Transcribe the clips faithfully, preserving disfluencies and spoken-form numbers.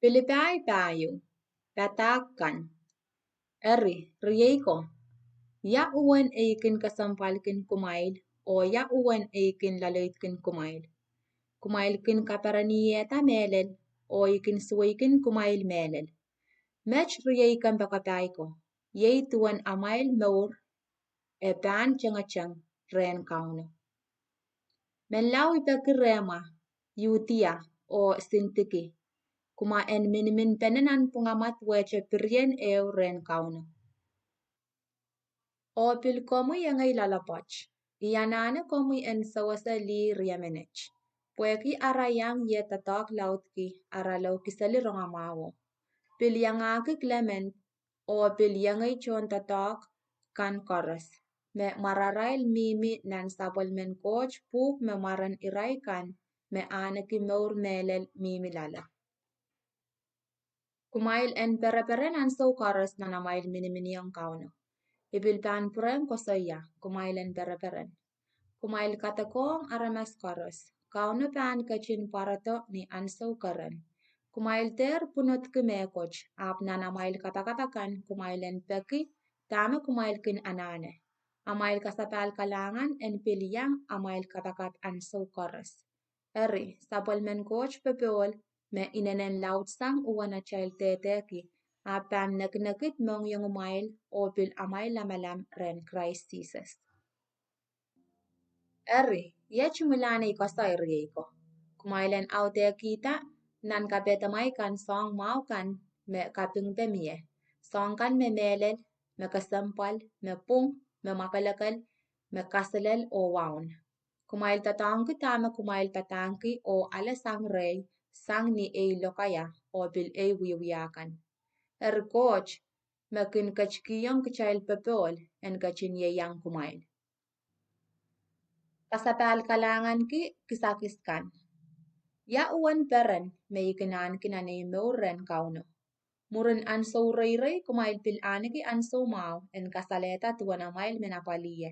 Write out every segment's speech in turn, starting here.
Pilipai pahieu. Padahk kan. Eri, riei ko, ia uwen ei kin kesempwalki kumwail, oh ia uwen ei kin loaloidki kumwail? Kumwail kin kapereniehda mehlel, oh I kin suweiki kumwail mehlel. Met riei kompoakepahi ko, iei duwen amwail mour e pahn tengeteng rehn Kauno. Menlau I peki rehmwa Iudia oh Sintiki, kumwa en miniminpene nanpwungamwad wehte pirien ehu rehn Kauno. Oh pil komwi engei loalopwoat, I anahne komwi en sewese lih riemenet, pwehki ara iang ie doadoahk laudki ara lohkiseli rongamwahuo. Pil iangahki Klement, oh pil iengei tohndoadoahk kan koaros, me mwararail mihmi nan sapwellimen Koht pwuhk me mwaren irail kan me ahneki mour mehlel mihmi loale. Kumwail en pereperen ansou koaros nan amwail miniminiong Kauno. I pil pahn pwurehng koasoia, kumwail en pereperen. Kumwail kadekohng aramas koaros. Kauno pahn ketin pwarodo ni ansou keren. Kumwail dehr pwunodki mehkot, ahpw nan amwail kapakap akan kumwail en peki dahme kumwail kin anahne. Amwail kasapahl kalahngan en pil iang amwail kapakap ansou koaros. Eri, sapwellimen Koht popohl, me inenen laudsang uwen atail dehdehki, ahpw pahn nekinekid mohngiongimwail oh pil amwail lamalam rehn Krais Sises. Eri, iet imwilahn ei koasoi, riei ko, kumwail en audehkihda nan kapehdamwail kan soahng mwahu kan me kapingpe mie, soahng kan me mehlel, me kesempwal, me pwung, me mwakelekel, me kaselel oh waun. Kumwail doadoahngki dahme kumwail padahngki oh ale sang rehi, sang ni ei lokaia oh pil ei wiewia kan. Eri Koht, me kin ketikihong kitail popohl, en ketin ieiang kumwail. Kasapahl kalahnganki kisakis kan. Ia uwen peren me I kin ahneki nan ei mour rehn Kauno? Mwurin ansou reirei kumwail pil ahneki ansou mwahu en kasalehda duwen amwail men apwalih ie.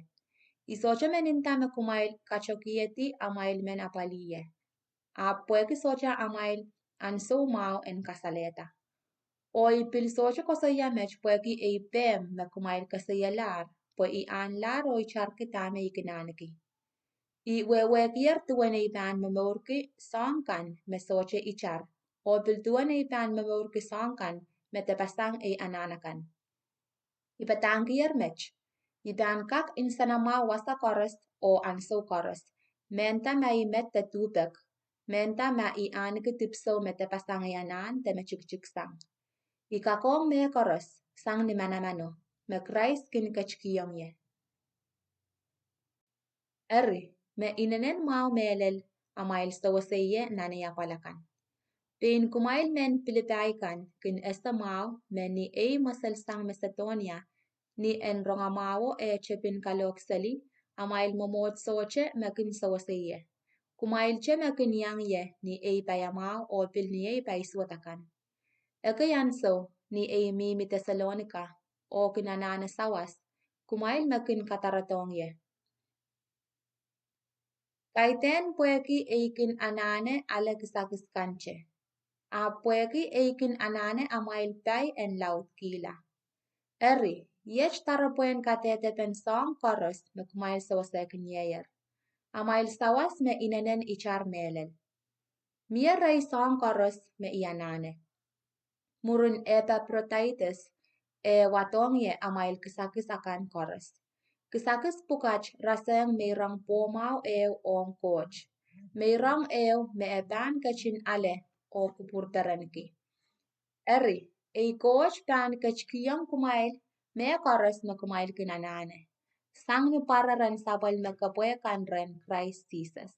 I sohte men inda me kumwail katokiedi amwail men apwalih ie, ahpw pwehki sohte amwail ansou mwahu en kasalehda. Oh I pil sohte koasoia met pwehki ei pehm me kumwail keseielahr, pwe I ahnlahr oh itarki dahme I kin ahneki. I wehwehkier duwen ei pahn momourki soahng kan me sohte itar, oh pil duwen ei pahn momourki soahng kan me depasang ei anahn akan. I padahngkier met, I pahn kak nsenamwahu wasa koaros oh ansou koaros, mehnda ma I met de duhpek, mehnda ma I ahneki dipwisou me depasang ei anahn de me tikitiksang. I kakohng mehkoaros sang ni manamano, me Krais kin ketikihong ie. Eri, me inenen mwahu mehlel amwail sewese ie nan ei apwal akan. Pein kumwail mehn Pilipai kan kin ese mwahu me ni ei mweselsang Masedonia, ni en rongamwahuo eh tepin kalohkseli, amwail mwomwohdiso te me kin sewese ie. Kumwail te me kin iang ie ni ei paiamwahu oh pil ni ei paisuwed akan. Ekei ansou, ni ei mihmi Tesalonika oh kin anahne sawas, kumwail me kin kadarodohng ie. Kaidehn pwehki ei kin anahne ale kisakis kan te, ahpw pwehki ei kin anahne amwail pai en laudkihla. Eri, iet doaropwehn kadehdepen soahng koaros me kumwail sewesehkinieier. Amwail sawas me inenen itar mehlel. Mie rehi soahng koaros me I anahne. Mwurin Epaprodaites, e wadohng ie amwail kisakis akan koaros. Kisakis pwukat rasehng meirong pwohmwahu ehu ong Koht, meirong ehu me e pahn ketin ale oh kupwurperenki. Eri, ei Koht pahn ketikihong kumwail mehkoaros me kumwail kin anahne, sang ni pwararen sapwellime kepwe kan rehn Krais Sises.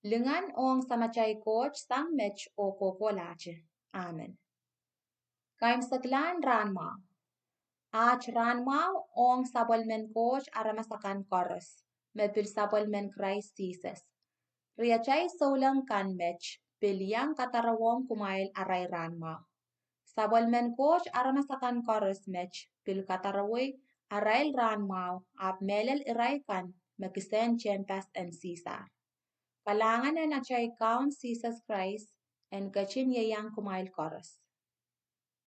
Lingan ong Samatail Koht sang met oh kohkohlahte. Amen. Kaimwiseklahn rahn mwahu. At rahn mwahu ong sapwellimen Koht aramas akan koaros, me pil sapwellimen Krais Sises. Riatail souleng kan met pil iang kadarowohng kumwail arail rahn mwahu. Sapwellimen Koht aramas akan koaros met pil kadarowei arail rahn mwahu, ahpw mehlel irail kan me kisehn tehnpas en Sisar. Kalahngan en atail Kaun Sises Krais, en ketin ieiang kumwail koaros.